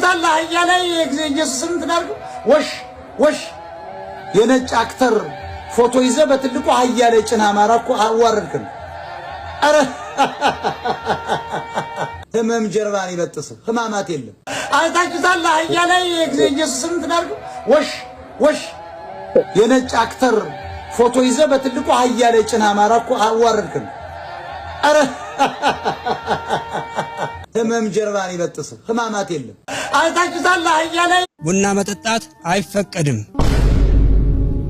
አይታችሁታል? አህያ ላይ ኢየሱስን እንትን አድርገው ወሽ ወሽ የነጭ actor ፎቶ ይዘህ በትልቁ አህያ ላይ ጭን አማራ እኮ አዋረድክን። ኧረ ህመም ጀርባን ይበጥስ ህማማት የለም። አይታችሁታል? አህያ ላይ ኢየሱስን እንትን አድርገው ወሽ ወሽ የነጭ actor ፎቶ ይዘህ በትልቁ አህያ ላይ ጭን አማራ እኮ አዋረድክን። ኧረ ህመም ጀርባን ይበጥስ ህማማት የለም። አይታችሁታል? አህያ ላይ ቡና መጠጣት አይፈቀድም።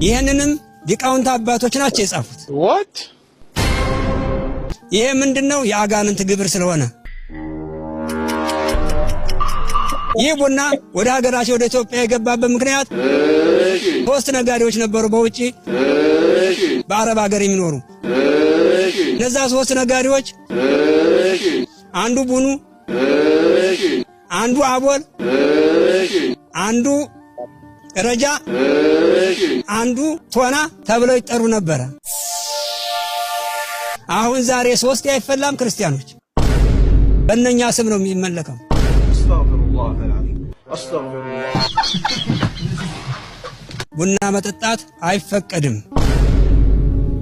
ይህንንም ሊቃውንት አባቶች ናቸው የጻፉት። What? ይሄ ምንድነው? የአጋንንት ግብር ስለሆነ። ይህ ቡና ወደ ሀገራችን ወደ ኢትዮጵያ የገባበት ምክንያት 3 ነጋዴዎች ነበሩ በውጪ በአረብ ሀገር የሚኖሩ። እነዛ 3 ነጋዴዎች አንዱ ቡኑ፣ አንዱ አቦል፣ አንዱ ረጃ፣ አንዱ ቶና ተብለው ይጠሩ ነበር። አሁን ዛሬ 3 አይፈላም። ክርስቲያኖች በእነኛ ስም ነው የሚመለከው። ቡና መጠጣት አይፈቀድም።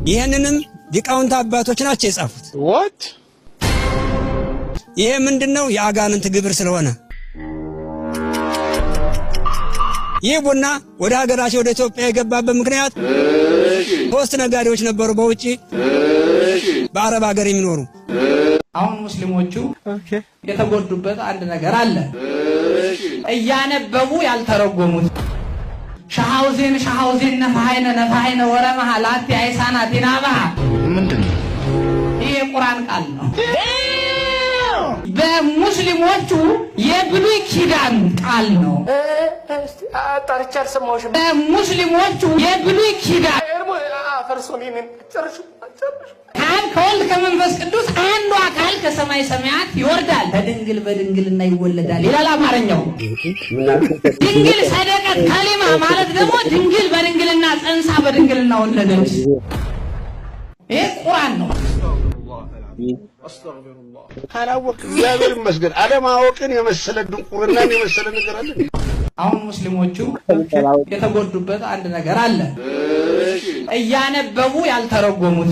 ይህንንም ሊቃውንት አባቶች ናቸው የጻፉት። What? ይሄ ምንድነው? የአጋንንት ግብር ስለሆነ። ይህ ቡና ወደ ሀገራችን ወደ ኢትዮጵያ የገባበት ምክንያት 3 ነጋዴዎች ነበሩ በውጪ በአረብ ሀገር የሚኖሩ። አሁን ሙስሊሞቹ የተጎዱበት አንድ ነገር አለ። እያነበቡ ያልተረጎሙት ሻሃውዜን ሻሃውዜን ነፋሃይነ ነፋሃይነ ወረመሃ ላቲ አይሳና ቲናባሃ ምንድነው? ይሄ የቁርአን ቃል ነው። በሙስሊሞቹ የብሉይ ኪዳን ቃል ነው። ጠርቼ አልሰማሁሽም። በሙስሊሞቹ የብሉይ ኪዳን ከአብ ከወልድ ከመንፈስ ቅዱስ አንዱ አካል ከሰማይ ሰማያት ይወርዳል፣ ከድንግል በድንግልና ይወለዳል ይላል አማርኛው። ድንግል ሰደቀት ከሊማ ማለት ደግሞ ድንግል በድንግልና ጸንሳ በድንግልና ወለደች። ይሄ ቁርአን ነው። ካላወቅ እግዚአብሔር ይመስገን። አለማወቅን የመሰለ ድንቁርናን የመሰለ ነገር አለ። አሁን ሙስሊሞቹ የተጎዱበት አንድ ነገር አለ። እያነበቡ ያልተረጎሙት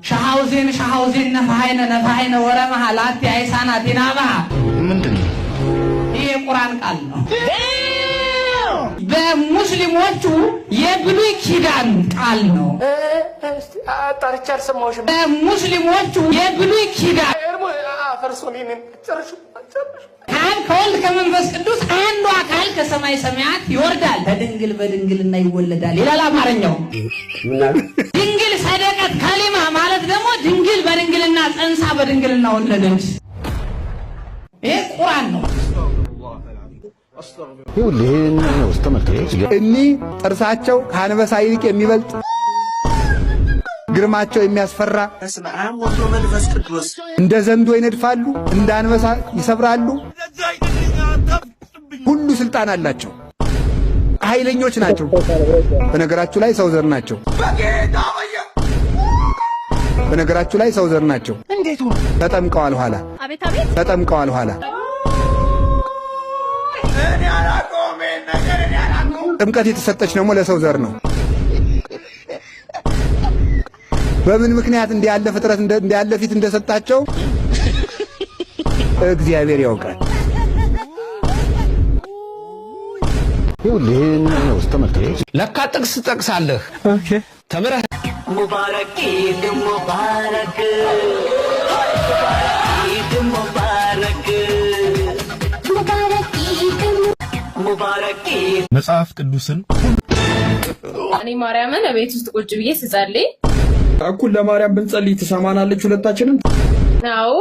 ሻሃውዜን ሻሃውዜን ነፋሃይነ ነፋሃይነ ወረመሃ ላቲ አይሳና ቲናባሃ ምንድነው? ይሄ የቁርአን ቃል ነው። በሙስሊሞቹ የብሉይ ኪዳን ቃል ነው። ጠርቼ አልሰማሁሽም። በሙስሊሞቹ የብሉይ ኪዳን ከአብ ከወልድ ከመንፈስ ቅዱስ አንዱ አካል ከሰማይ ሰማያት ይወርዳል፣ ከድንግል በድንግልና ይወለዳል ይላል አማርኛው። ድንግል ሰደቀት ከሊማ ማለት ደግሞ ድንግል በድንግልና ጸንሳ በድንግልና ወለደች። ይሄ ቁርአን ነው። እኒህ ጥርሳቸው ከአንበሳ ይልቅ የሚበልጥ ግርማቸው የሚያስፈራ በስመ አብ ወወልድ ወመንፈስ ቅዱስ እንደ ዘንዶ ይነድፋሉ፣ እንደ አንበሳ ይሰብራሉ። ሁሉ ስልጣን አላቸው። ኃይለኞች ናቸው። በነገራችሁ ላይ ሰው ዘር ናቸው። በነገራችሁ ላይ ሰው ዘር ናቸው። እንዴት ሆነ? ተጠምቀዋል ኋላ አቤት አቤት ተጠምቀዋል ኋላ ጥምቀት የተሰጠች ደግሞ ለሰው ዘር ነው። በምን ምክንያት እንዲህ ያለ ፍጥረት እንዲህ ያለ ፊት እንደሰጣቸው እግዚአብሔር ያውቃል። ለካ ጥቅስ ትጠቅሳለህ። ተምረህ ሙባረክ ኢድ ሙባረክ ኢድ ሙባረክ ሙባረክ ኢድ መጽሐፍ ቅዱስን እኔ ማርያምን ቤት ውስጥ ቁጭ ብዬ ስጸልይ እኩል ለማርያም ብንጸልይ ትሰማናለች ሁለታችንን? አዎ።